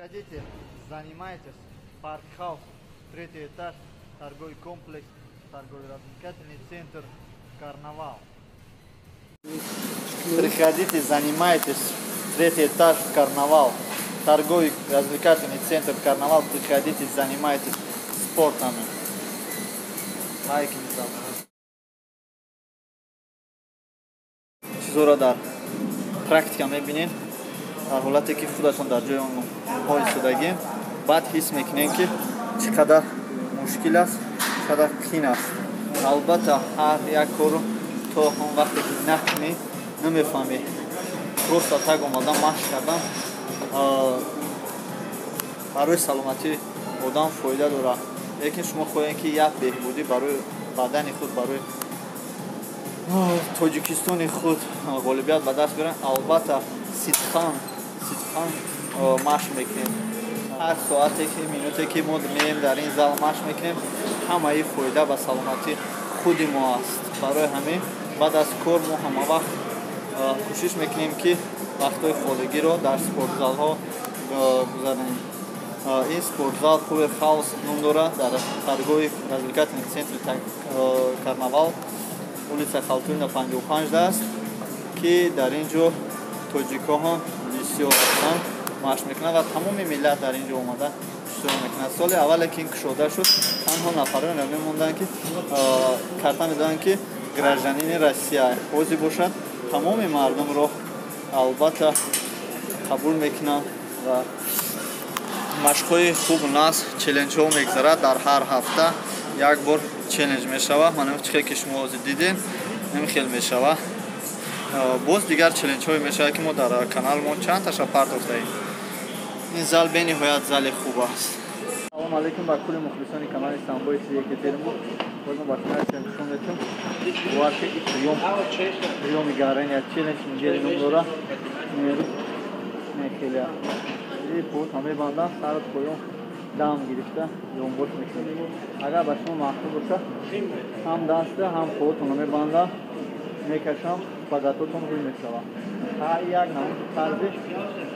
Приходите, занимайтесь. Парк Хаус, третий этаж, торговый комплекс, торгово-развлекательный центр «Карнавал». Приходите, занимайтесь. Третий этаж, «Карнавал». Торговый развлекательный центр «Карнавал». Приходите, занимайтесь спортами. Лайки не забудьте. Чизора дар практика мебинед, дар ҳолате ки худатон дар ҷои онҳо истодагем, баъд ҳис мекунем, ки чӣ қадар мушкил аст, чӣ қадар қин аст. Албатта, ҳар як корро то он вақте ки накунӣ, намефаҳмӣ. Просто так омадан, машқ кардан барои саломатии одам фоида дорад, лекин шумо хоҳем, ки як беҳбудӣ барои бадани худ, барои Тоҷикистони худ ғолибият ба даст биёрем, албатта, сидқан сидқан машқ мекунем. Ҳар соате ки, минуте ки мо меем, дар ин зал машқ мекунем, ҳамаи фоида ба саломатии худи мо аст. Барои ҳамин баъд аз кор мо ҳамавақт кӯшиш мекунем, ки вақтҳои холигиро дар спортзалҳо гузаронем. Ин спортзал Power House ном дорад, дар торговый развлекательный центри «Карнавал», улица Халтурина, 55 аст, ки дар ин ҷо тоҷикҳо ҳам бисёр ҳастанд, машқ мекунанд ва тамоми миллат дар ин ҷо омада иштирок мекунад. Соли аввале ки ин кушода шуд, танҳо нафаронеро мемонданд, ки карта медоданд, ки гражданини Россия. Ҳозир бошад, тамоми мардумро албатта қабул мекунанд ва машқҳои хуб нас челленҷҳо мегузарад. Дар ҳар ҳафта як бор челлендж мешавад. Мана чӣ ки шумо ҳозир дидем, ин хел мешавад. Боз дигар челленҷҳое мешавад, ки мо дар каналмон чандташа партофтаем. Ин зал бениҳоят зали хуб аст. Салому алейкум ба кулли мухлисони канали Самбои Екатеринбург. Боз мо ба шумо ҳастем, нишон метем бовар ки приём, приёми гарения, челлендж недели ном дорад. Не хеле и пут мебандам, сарат поён дам гирифта ёнбош мекунем. Агар ба шумо маъқул бошад, ҳам даста, ҳам поотонро мебандам, мекашам, шпагатотон рӯй мешавад. Ҳар як намуди тарзи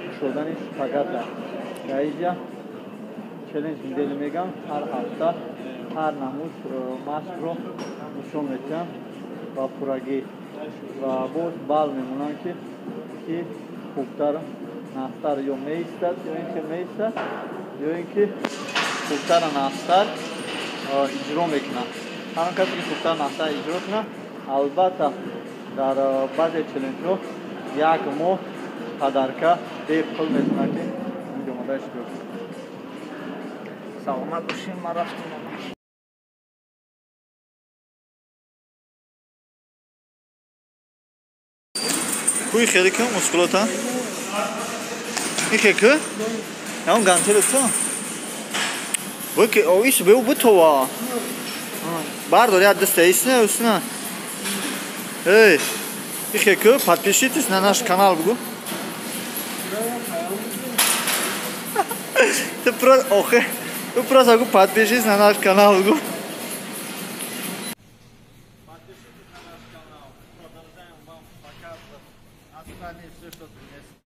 кушодани шпагата дар инҷа челлендж недели мегам. Ҳар ҳафта ҳар намуд машқро нишон медиҳам ба пуррагӣ ва боз бал мемонанд, ки хубтар нафтар ё меистад, ё ин ки меистад, ё ин ки хубтар нафтар иҷро мекунад. Ҳар он касе ки хубтар нафтар иҷро кунад, албатта, дар баъзе челленҷҳо як моҳ подарка бепул метавонад, ки инҷо омода иштирок кунад. Саломат бошем, ман рафтам. Куи хеле кун мускулота. Ихе ку? Ям гантеле ту. Буки о ис беу бутова. Бардор, я даста исна усна. Эй, ихе ку, подпишитесь на наш канал, бугу. Ты просто, охе, ты просто гу подпишись на наш канал, бугу. Подпишитесь на наш канал. Продолжаем вам показывать остальные все, что принесли.